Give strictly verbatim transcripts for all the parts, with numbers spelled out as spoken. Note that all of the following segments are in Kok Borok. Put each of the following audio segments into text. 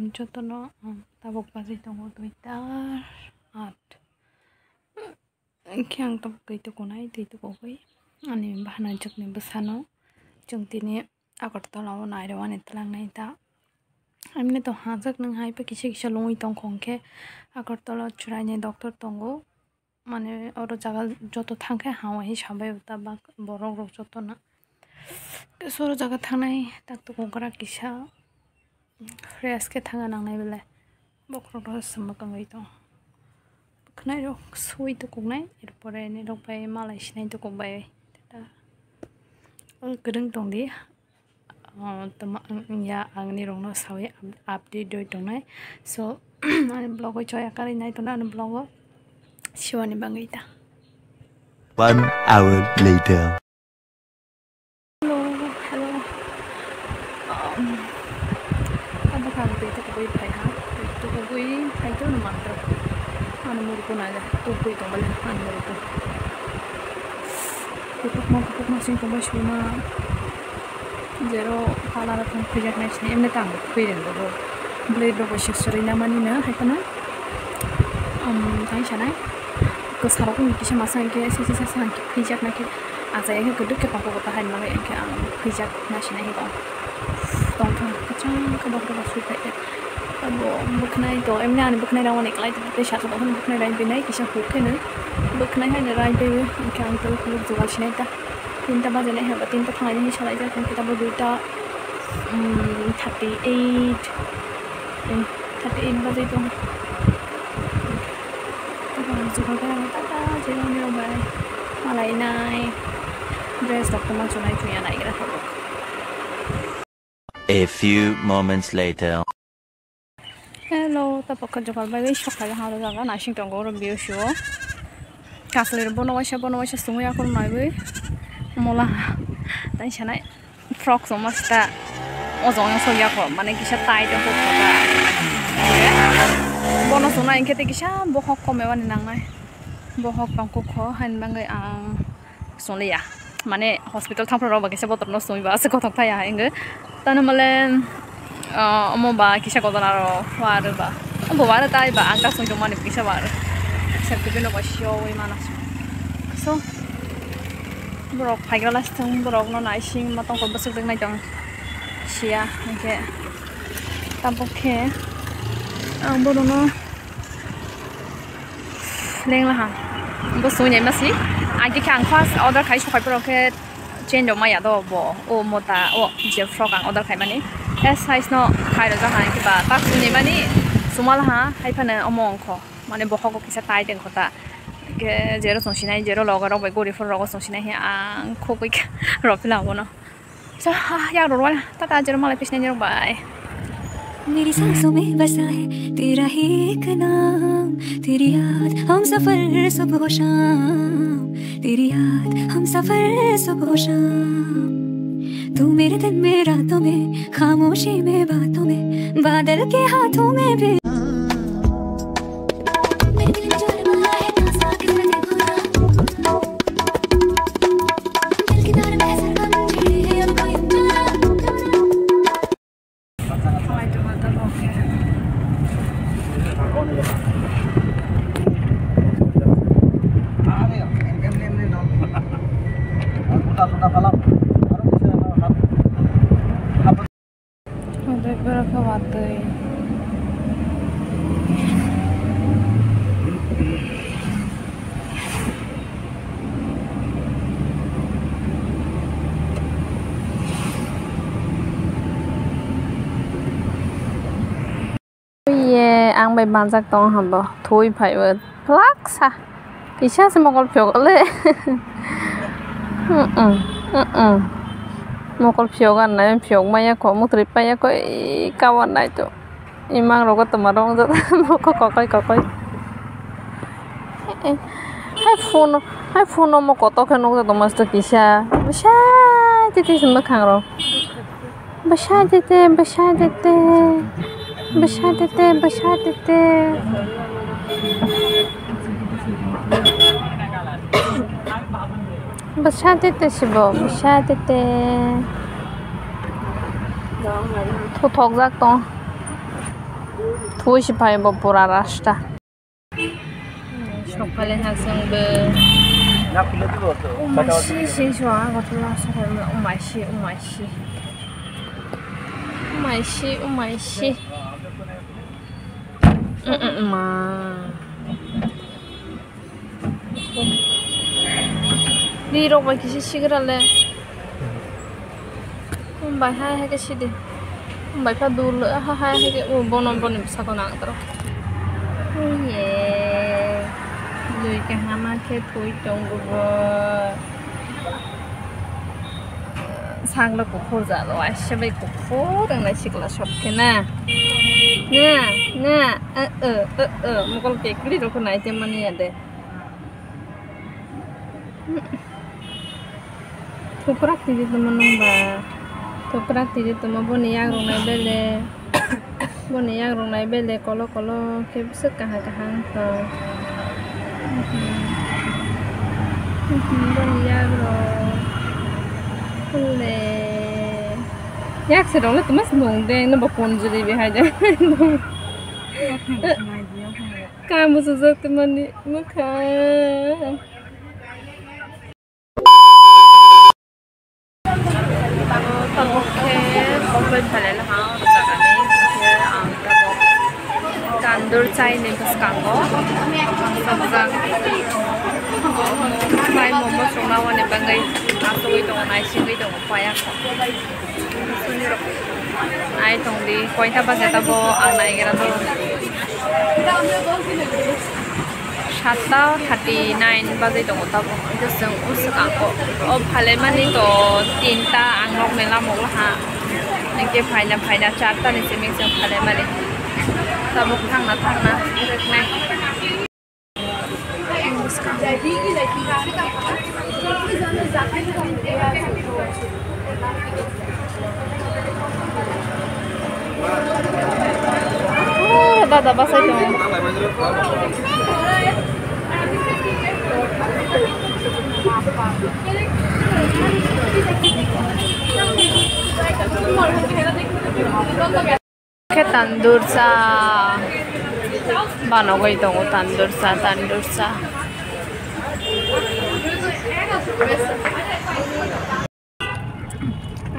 Jotono ang tabuk bajai tongo duita aat. Hwnkhe ang tabuk twi tukunai, twi tukugwi ani bahanajwkni bwsano chwng tini Agartala o nairwani twlangnai ta. Emni to hajak nwng hai kisa kisa lungwi tongkha hwnkhe Agartala o chwraini doctor tongo. Mane oro jaga joto thangkhe hao hi sabai ta bak borok rok jotono. Soro jaga thangnai tak tukugra kisa fresh khe thangna nangnai belai. Bokhorok rok se mwkangwi tong. Khwnai rok sui tukuknai, erpore nirok bai malai sinai tukuk bai. Tata. O kwrwng tongdi. O, tama, ang, ya, ang nirokno sawi up-, update doi tongnai. So, ani vlog o choya karwi nai tongna ani vlog o. Siwani bangwi ta. One hour later. Hello, hello. Um, abo kha ang twi tukugwi phai ha. Twi tukugwi phai to no mantro. Ano murukuna ja. Tukugwi tongmale ano muruku. Kutukma, kutukma sing tongbai suma. Jero pala rok thang khuijak nai sini emne tang khuiren bo. Blade rok bo sik sori na mani no hai kheno. Um, tang sanai. Kwsa rok wngkhe kisa masa hwnkhe sisa sasa hwnkhe khuijak nai khe. Achai khe kwdwk khe papo bo tahai nai hwnkhe ang khuijak nai sini hwnkhe tong thang kwchang khe bokhorok bo sui phai khe. Abo bwkhnai to, emni ani bwkhnai rangmani kwlai tei satung tongphano bwkhnai rain pinai kisa huk kheno bwkhnai haino rain paiwi hwnkhe ang tei khuluk jugal sinai ta. Tinta bajainai hwnba tinta thangnai hinwi salaijak hwnkhe tabuk duita, um, thirty eight, eh, thirty eight bajai tong. Tabuk ang jugal khe ang tata jemon rok bai malainai dress rok kwma chunai chuya naigra tabuk. A few moments later. Hello, ta pokha jokal bai bai sok kha ha ro jaga naising tongo oro view show. Kaslai bono waisa bono waisa sungwi akur mai bai mola tai sanai frock song masta o jong yang sok ya ko mane kisa tai tong ko ta. Bono song na inkhe te kisa bokhok kome wani nangnai bokhok tong ko kho hain bangwi ang. Songlia mane hospital thangphru rok ba kisa botor no songwi ba aswk kothok thaya hinwi tano male omo ba kisa kotor aro waru ba omo waru tai ba ang ta songwi tongmani kisa waru kisa kisa no ba siyowi mana so borok phaigra lasing borok no naising ma tongkol bwswk rwk nai tong siya hinkhe tabuk khe ang bono no. Lenglaha. Bo sui nai masi. Agi khe ang first order khai sokai poro khe change rok maya do bo. O mota o je frock ang order khai mani. S size no khai rok jaka kiba tak sui nai mani. Sumalaha hai phano omo ongkho. Mane bohogo kisa tight ongkho ta. Ke jero song sinai jero logo rok bai gori phuru rogo song sinai he ang khogoi rok phila bono. So, ah, yak rok rwna, tata, jero malai pisnai jero bai. मेरी सांसों में बसा है तेरा ही एक नाम, तेरी याद हम सफर सुबह शाम, तेरी याद हम सफर सुबह शाम। तू मेरे दिन में रातों में, खामोशी में बातों में, बादल के हाथों में भी। Udaipur khe watwi. Ye, ang bai manjak tong hwnba, thwi phaibo, plak sa. Kisa se mokol phiyok le. Mm-mm, mm-mm. Mokol phiyok ar nai phiyok maya ko, mukri paya ko, ei kawan nai to. Imang rogo toma rong jat moko kokoi kokoi. Hai phone, hai phone mo koto khe nukjak tong master kisa. Bisa titi se mwkhang rok. Bwsa tete, bwsa tete, bwsa tete, bwsa tete. Bwsa tete sibo, bwsa tete. Thuthokjak tong. Pui si phai bo pura rasta. Sok phale ha chwng bo. Umai si si so a gotla so umai si umai si. Umai si umai si. Mm, mm, mm, ma. Ri rok bai kisa sigra le. Bai hai hai khe sidi. Bai pha dul ha hai hai khe o bono boni bwsako nang tro. Oye. Dui kahama khe thwi tongo bo. Sagla kuphur jalo, aisa bai kuphur wngnai sikla sok khe na. Na, na, eh, eh, eh, eh, mokol kekli rok nai te mani ya de. Thuprak tidi tongma nung ba. Thuprak tidi tongma boni yak rok nai bele. Boni yak rok nai bele kolo kolo khe bwswk kaham kaham wngkha. Boni yak rok le yak se rok le tongma se mung de no bo ponjuri bi hai de. Kam bwsajak tongmani mwkha. Tabuk khe komplai phalai laha o jaga ni, hwnkhe ang tabuk tandoor chai ni bwskango ang chajak. Bai momo chwngna hwnwi bagwi achugwi tongo, naisingwi tongo, paya kho. Nai tongdi, koita baje tabo ang naigra do. Satta thirty nine baje tongo tabo. Hwnkhe chwng uswk ang o, o phalaimani to tinta ang nok ni lamok laha. Hwnkhe phaina phaina charta ni simi chwng phalaimani. Tabuk thangna thangna rwknai. Dada bwsai tongo. Khe tandoor cha banogwi tongo, tandoor cha, tandoor cha.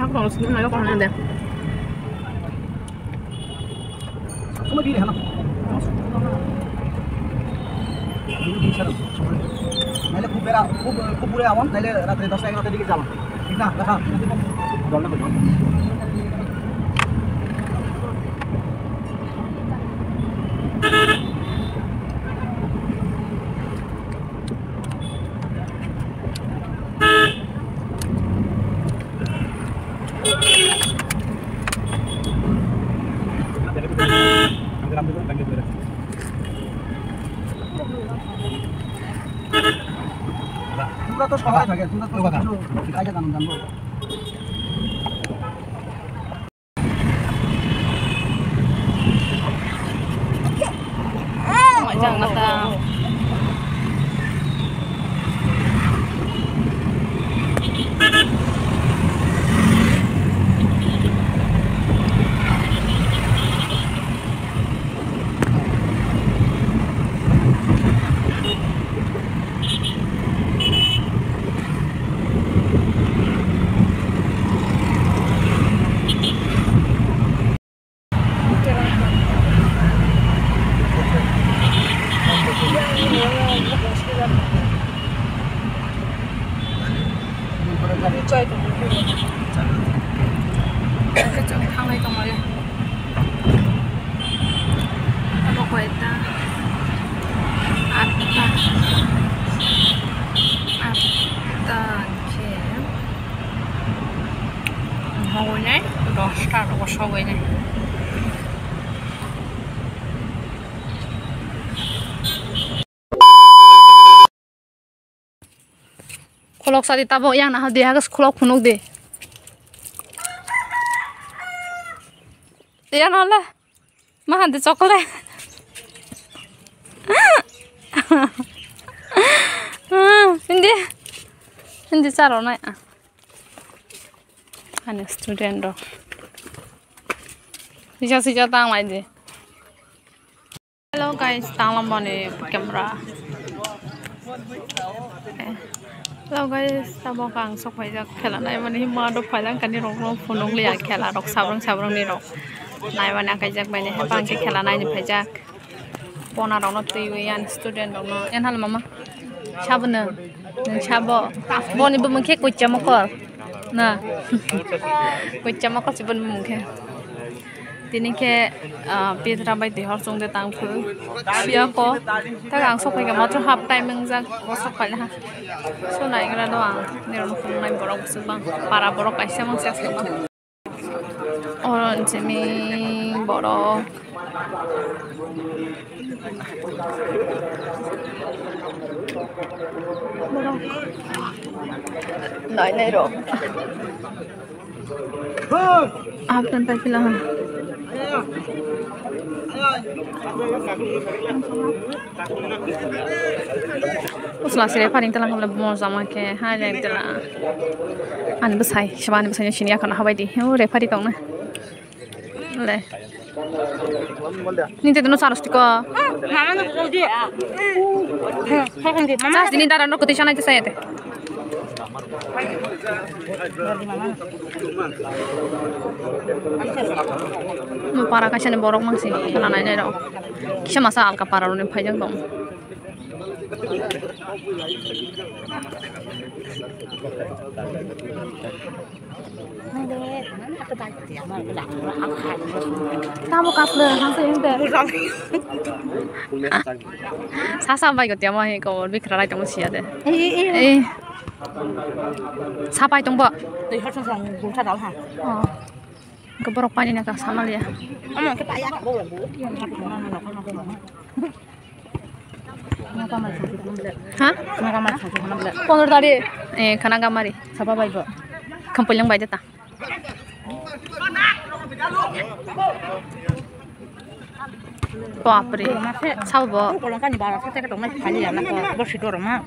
Ako sini na ko na de. Naile khub bera, khub, khub bure amon, naile ratre dosta egarota dike jama. Thik na? Dekha. Jol na. তোমরা তো শহরে থাকে, তোমরা তো সব কিছু কাজে জানো, জানো। Thanglai tongmani. Abo koita. Atta. Atta khe. Hogwi nai. Dosta rogo sogwi nai. Khulok sadi tabo yang naha de hagas khulok phunuk de. Yang nole. Mahan de chocolate. Hindi. Hindi charo nai. Ani student rok. Sija sija tang lai de. Hello guys, tanglam boni camera. Hello guys, tabok ang sok paijak khela nai mani ma do phaijak kani rok no phunuk liya khela rok sabrang sabrang ni rok nai mani ang kaijak bai ni hapa ang khe khela nai ni phaijak. Pona rok no twi wi ani student rok no en hal mama sabo no nung sabo boni bumung khe kuchama kor na kuchama kor si boni bumung khe. Tini khe, ah, Petra bai twi hor chwng de tang phuru. Phiya ko, tak ang sok phaikha matro half time wngjak, o sok paila ha. So naigra do ang, nirok phunuknai borok bwswk bang, para borok kaisa mang se aswk bang. Oro simi borok. Borok. Nai nai rok. Half time pai phila ha. Usla sire pharing tala hamle mo jama khe hai jai tala. Ani bwsai, seba ani bwsai sini akhana habai di. O referee tongna. Le. Ninte dino saros tiko. Mama no kodi. Mama. Sas dini dara no koti sanai tisai ete. Mo para kaisa ni borok mangsi khela nai nai rok. Kisa masa alka para roni phaijak dong. Tamo kasle hangse hingte. Sasa bai ko tiamo he ko bikra lai tong sia de. Eh, eh, eh. Eh. Sapai tong bo. Tei hot song song gulsa dal ha. Oh. Ko borok pani na ka samalia. Amo ke paya. Ha? Pondro tarik. Eh, khana gamari. Sapa bai bo. Khampui lang bai de ta. Bapre. Sao bo. Kolongkani bara sa teka tongna khali ya na ko. Bo sitor ma.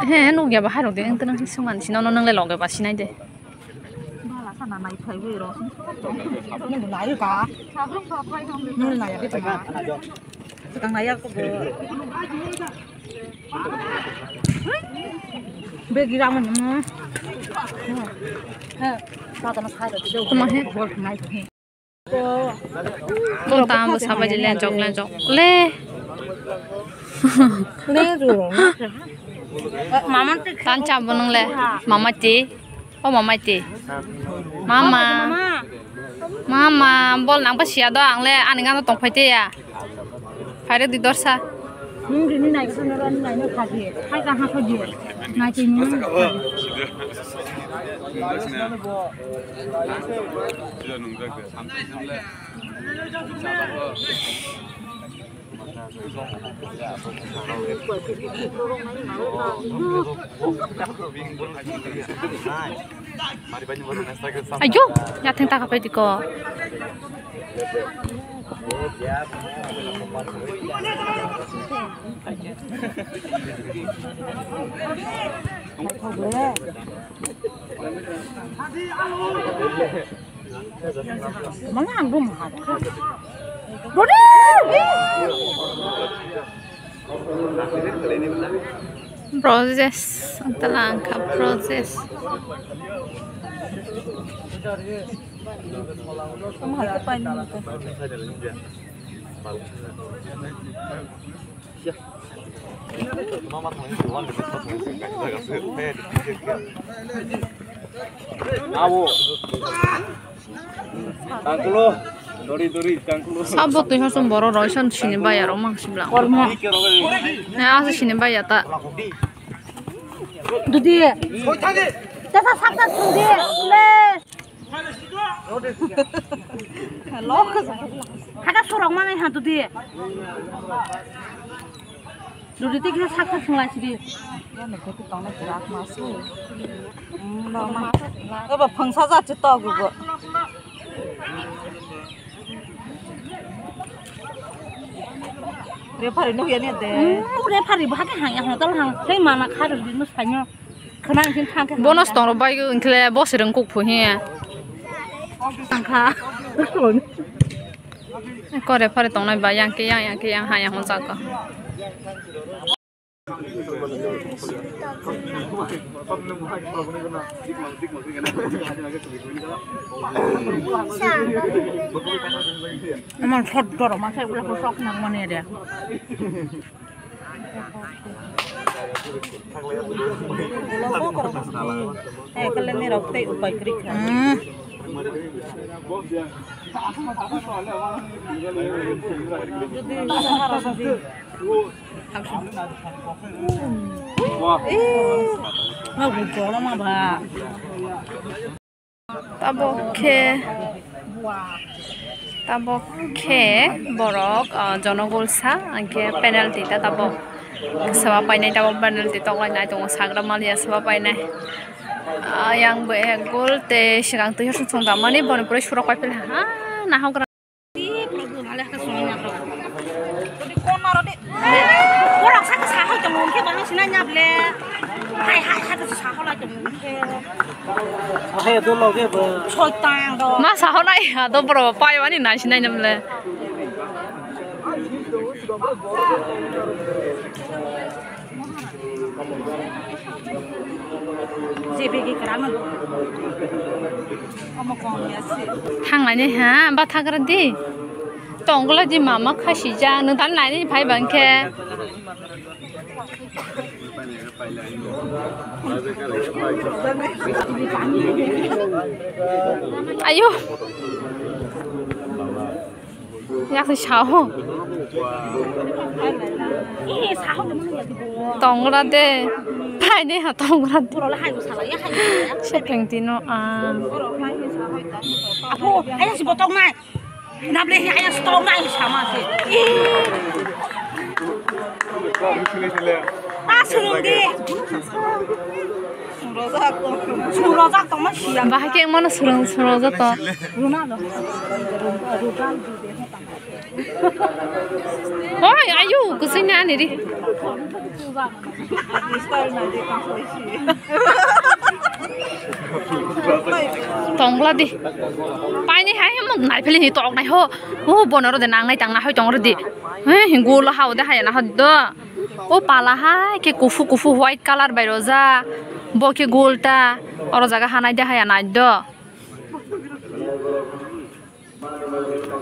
He, nugya bahai rok de, ang tenang sung an sino, nang le loge ba sinai de. Bala sana nai phai wi ro. Nung nai ka. Nung nai ya, kita. Kita nai ya ko bo. Be gira mo mo. He, sa ta na khai ro. Tuma he. Bol nai. Tong tamo sabai di lenjok lenjok le. Le ru. Mama te tan chabo nang le. Mama te. O mama te. Mama. Mama, bol nang pa sia do ang le ani gana tong phai te ya. Phairok di dorsa. Nung rini nai khe noro nai no kha di. Hai ka ha kho di. Nai twi nung. Ayo, yatheng taka pai diko. Mana ang bum ha. Process, ang tala ang kha process. Abo. Tangkulo. Dori dori tangkulo. Sabo twi hasum boro roison sini bai aro mang sibla. Kormo. Ne asa sini bai ya ta. Dudi. Tesa sakta sudi. Le. Haka surok manai ha dudi. Dudi tik sak sak sunglai sidi. Eba phangsa ja chito gugo. Referee no ya ni de. Hmm, referee ba ke hang ya hotel hang. Tei mana kha ri no sanyo. Khana hin thang ke. Bono stong ro bai ko inkle bo se reng kuk phu hi. Thang kha. Ko referee tong nai ba yang ke yang, yang ke yang ha yang hon sa ko. Emang sot dorong ma sai ulah kosok nang mani ada. Eh, kalian ni rok tei upai krik. Hmm. Jadi, Tabok khe, tabok khe borok, ah, jonogulsa, hwnkhe penalty ta tabok. Seba painai tabok penalty toklainai tongo, sagra maliya seba painai. Ah, yang bo ek gol tei swkang twi hor song song damani boni pore surok pai pele ha, nahok. Borok sakhe sahai tongo, hwnkhe bahai sinai nya ble. Hai, hai, hai, sahai lai tongo, hwnkhe. Hai, do loge bo. Soitang do. Ma sahonai, ado bro, pai wani nai sinai nya ble. Thanglaini ha, ba thagra di. Tongla di mama khasi ja, nang tan laini phai bang khe. Ayo. Yakni sao. Tongra de. Thai de ha tongra de. Sepeng tino a. Apo, ayah si botong nai. Nable hi ayah si tong nai sama si. Ta sung di. Bahai khe mano surung surung joto. Oi, ayu, kusui na ani ri. Tongla di. Paini hai mo nai pheli ni tok nai ho. O bonoro de nang nai tang na hoi tong ri di. He, hingula hao de hai na ho do. O pala hai khe kufu kufu white color bai roja. Bo khe gol ta. Oro jaga hanai de haya nai do.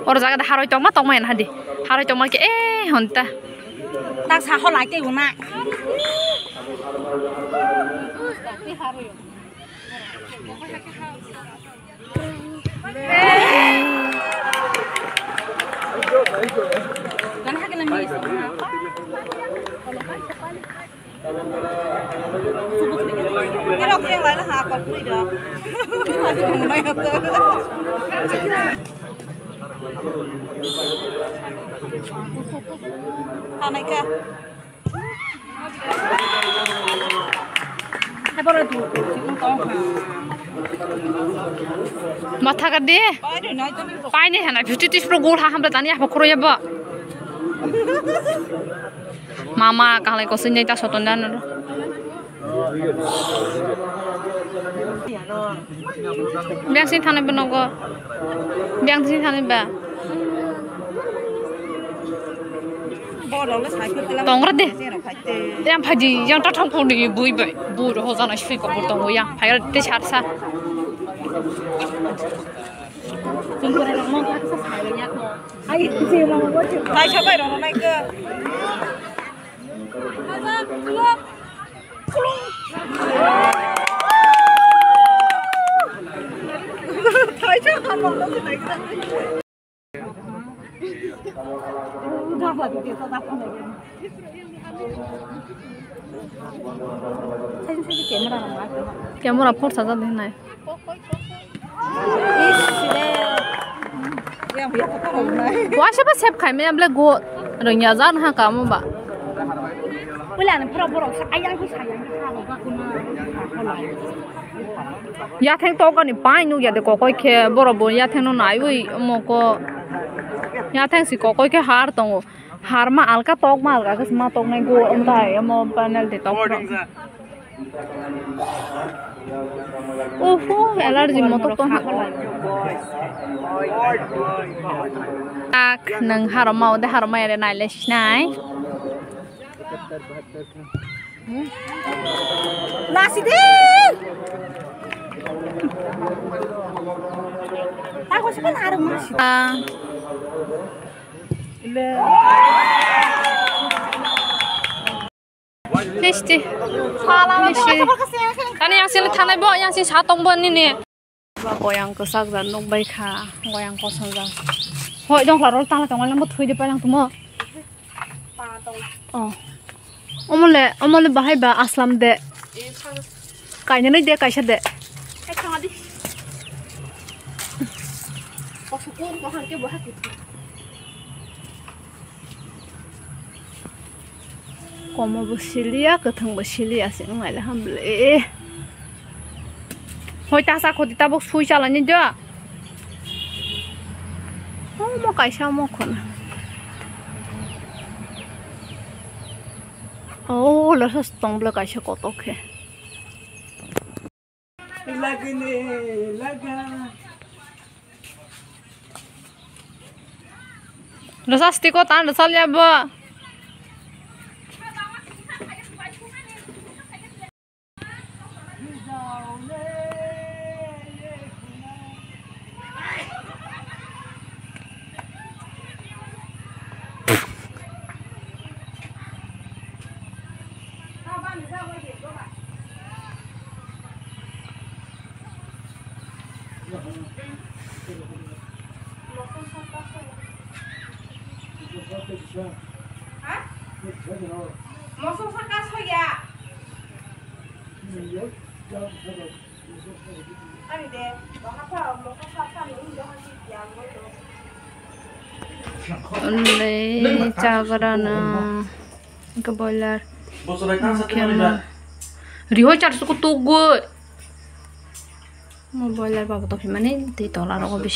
Oro jaga de haroi tongma tongma yana hadi. Haroi tongma khe eh honta. Tak saho lai te una. Matha ka de. Paini hana fifty tis pro gol ha hamra tani apa khoro yabo. Mama kahlai kosing nai ta soton dan. Biang sing thani ba nogo. Biang sing thani ba. Tongra de. Yang phaji yang tathang puni bui bai. Bui ro hojana sui ko bur tongo yang. Phai te sar sa. Kaisa bai rok nai khe. Kaisa hamrok no sinai khe. Camera phor sajak de nai. Waisa ba save khaimaya ble go rwngya jan ha kamo ba. Pulani phoro borok sa ayang ko sayang ko. Yatheng tokani pai nukya de kokoi khe borok bo yatheng no naiwi omo ko. Yatheng si kokoi khe har tongo. Harma alka tokma alka khe sma toknai go, omtai omo panel de tok. Oho, allergy motok tong ha. Ak, nang harma ode harma ere naile sinai. Nasi de. Tago sekan harma. Ah. Misti. Misti. Kani yang sini thanai bo, yang sini satong bo nini. Ba goyang kwchak jan nuk bai kha, goyang kosong jan. Hoi dong khlaro tala tong lang bo thui de palang tumo. Oh. Omole, omole bahai ba aslam de. Kainani de kaisa de. Komo bo siliya, kwthwng bo siliya, se wng naile hamle. Hoi ta sa khoti tabuk sui chalani da. Omo kaisa omo khuna. Oh, lasa tong bwle kaisa kotok khe. Lagini, laga. Rasa stiko tan rasa liya bo. Only chagrana. Hwnkhe boiler. Hwnkhe ano rihoi char suku tugwi. Mo boiler babo tongphimani tei tola rogo bisi.